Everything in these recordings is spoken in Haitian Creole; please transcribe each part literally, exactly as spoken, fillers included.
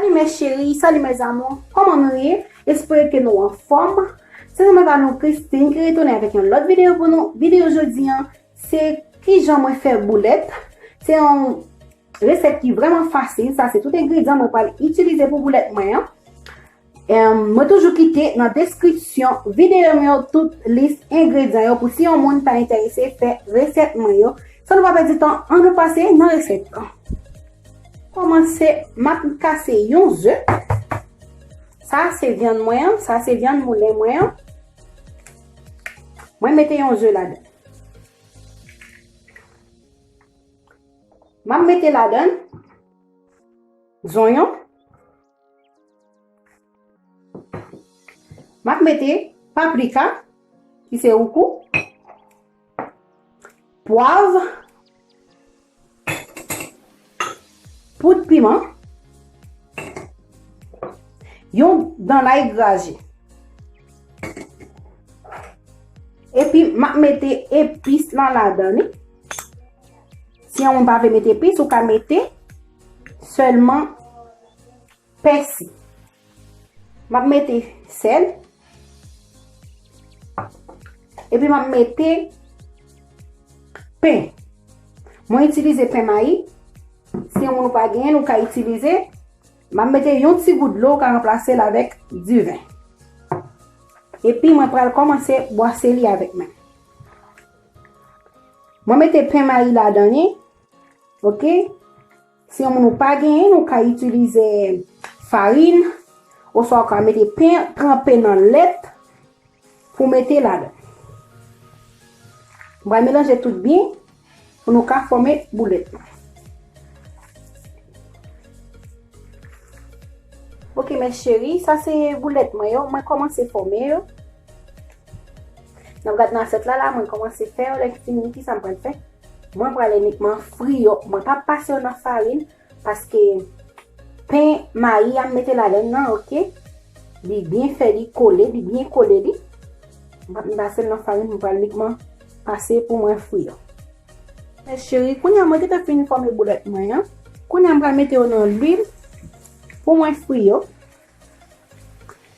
Salut mes chéris, salut mes amours, kòman nou ye? Espere ke nou anfòm. Se zanmi pa nou Christine ki retounen avèk yon lòt videyo pou nou. Videyo jodi an, se kijan mwen fè boulèt. Se yon resèt ki vrèman fasil. Sa se tout engredyan mwen pral itilize pou boulèt mwen an. Em, mwen toujou kite nan deskripsyon videyo m yo tout lis engredyan yo pou si yon moun ta enterese fè resèt mwen yo. San nou pa pèdi tan, ann nou pase nan resèt lan. Kòmanse, m ap kase yon ze. Sa se vyann mwen an, sa se vyann moulen mwen an. Mwen mete yon ze ladan. M ap mete ladan zonyon. M ap mete paprika, ki se woukou, pwav, poud piman, yon dan lay graje. Epi, m ap mete epis lan ladan li. Si yon moun pa vle mete epis, ou ka mete sèlman pèsi. M ap mete sèl. Epi m ap mete pen. Mwen itilize pen mayi. Si yon moun ou pa genyen, ou ka itilize. M ap mete yon ti gout dlo, ou ka ranplase l avèk diven. Epi mwen pral kòmanse bwase li avèk men. Mwen mete pen mayi ladan li. Oke? Si yon moun ou pa genyen, ou ka itilize farin, oswa ou ka mete pen tranpe nan lèt pou mete ladan. Mwen pral melanje tout byen pou nou ka fòme boulèt lan. Oke, mes chéris, sa se boulèt mwen yo. Mwen kòmanse fòme yo. N ap gade nan asyèt la, la, mwen kòmanse fè yo. Lè fini, kisa m pral fè? Mwen pral inikman fri yo. Mwen p ap pase yo nan farin, paske pen mayi a m mete ladan nan, oke? Li byen fè, li kole, li byen kole, li. Mwen p ap pase l nan farin, mwen pral inikman pase pou mwen fri yo. Mes chéris, kounye a mwen gentan fin fòme boulèt mwen an. Kounye a m pral mete yo nan lwil pou mwen fri yo.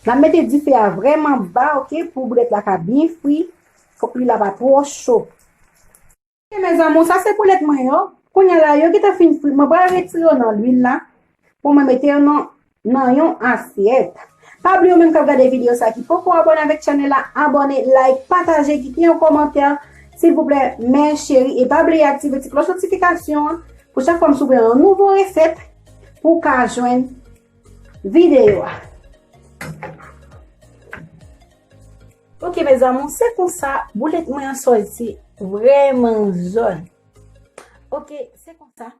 N ap mete dife a vrèman ba, oke, pou boulèt la ka byen fri. Fòk lwil la pa twò cho. Oke, mes amours, sa se boulèt mwen yo. Kounye a la, yo gentan fin fri. Mwen pral retire yo nan lwil la pou mwen mete yo nan, nan yon asyèt. Pa bliye ou menm k ap gade videyo sa ki poko abòne avèk chanèl la, abòne, like, pataje, kite yon kòmantè, silvouplè, mes chéris. E pa bliye aktive ti klòch notifikasyon an pou chak fwa m sou yon nouvo resèt pou w ka jwenn videyo a. Oke, mes amours, se konsa, boulèt mwen an sòti vrèman jòn. Oke, se konsa.